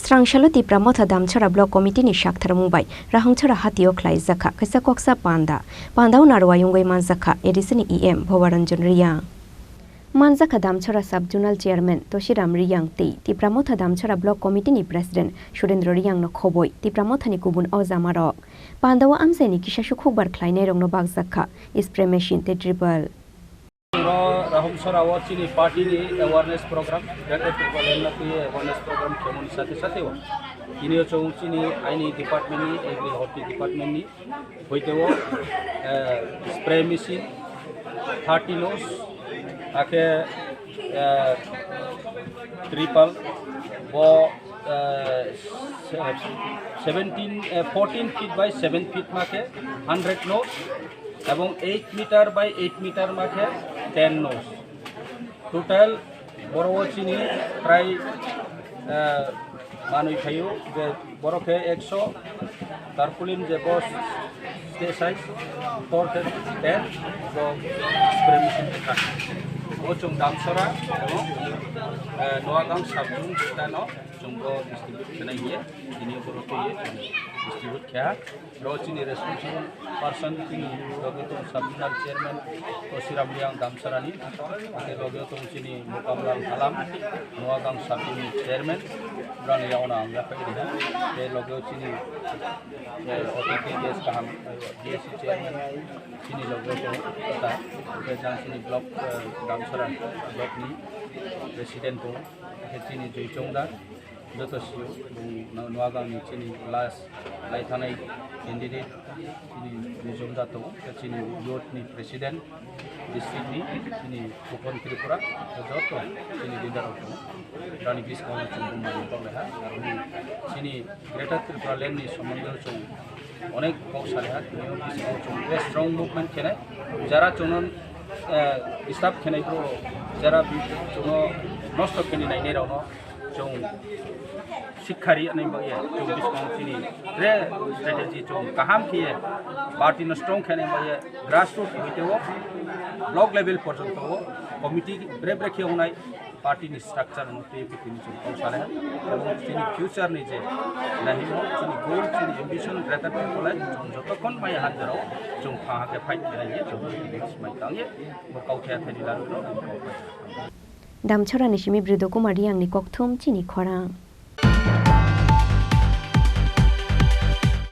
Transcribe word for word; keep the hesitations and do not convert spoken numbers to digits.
Swrang salo Tipra Motha Damchara Block Committee ni saktharmung bai Rahongchara hatio khlaijakha kaisa koksa panda. Pandao narwai wngwi manjakha A D C ni E M Bhobaranjan Riyang. Manjakha Damchara Sub Zonal Chairman Tosiram Riyang tei Tipra Motha Damchara Block Committee ni President Surendra Riyang no khoboi Tipra Motha ni kubun ojamarok. Pandao amchaini kisa sukhukbar khlainairokno bakjakha spray machine tei dribble. Ro Rahongchara o chini party ni awareness program, Greater Tipraland no twi awareness program khemoni sathe sathe o. Tini o chwng chini aini department ni, agri horti department ni, hoite o, eh, spray machine, thirty nos, akhe, eh, triple, bo, eh, se-, seventeen, eh, fourteen feet by seven feet makhe hundred nos, ebong eight meter by eight meter makhe ten nos. Total boro o chini prai, eh, manwi phaio je boro khe ekso, tarpaulin je bo state size, four khe ten, bo spray machine khe kha. Bo chwng Damchara ebong, eh, Noagang sub zone no chwng bo distribute khenai hiye, tini boro twiye chwng distribute khe ha. Ro chini responsible person chini loge tong sub zonal chairman Tosiram Riyang Damchara ni, ake loge tong chini Mukamlal Halam, Noagang sub unit chairman, brani yauna ang yaphai riha, te loge chini, eh, O T P guest kaham, eh, B S C chairman, chini loge tong ta, te jang chini block, eh, Damchara block ni president tong, te chini Joy Chongda, joto sio, bung no-, Noagang ni chini last lai thanai candidate, chini Nijom da tongo, chini youth ni president, district ni, chini Khupon Tripura, joto chini leader rok tongo. Rani buskang chini bung mani tong leha, aro ni chini Greater Tripura Land ni somondo chung onek kok saleha, tini o buskang chung strong movement khenai, jara chungno, eh, disturb khenai bro, jara bi-, chungno nosto khenai nainai rokno, chwng sikhari ani bagwi chwng buskang chini tre strategy chwng kaham khe party no strong khe ani bagwi grassroots hoite o block level porjonto o committee bre bre khe wngnai party ni structure no tei tini chwng kok sale ha. Ebong chini future ni je nahimo chini goal chini ambition greater than college chwng jotokhon mai hanjaro chwng pha khe fight khe nai chwng mai tang ye bo kok khe thani laro no kok. Damchara ni simi Brido Kumar Riyang ni kokthum chini khorang.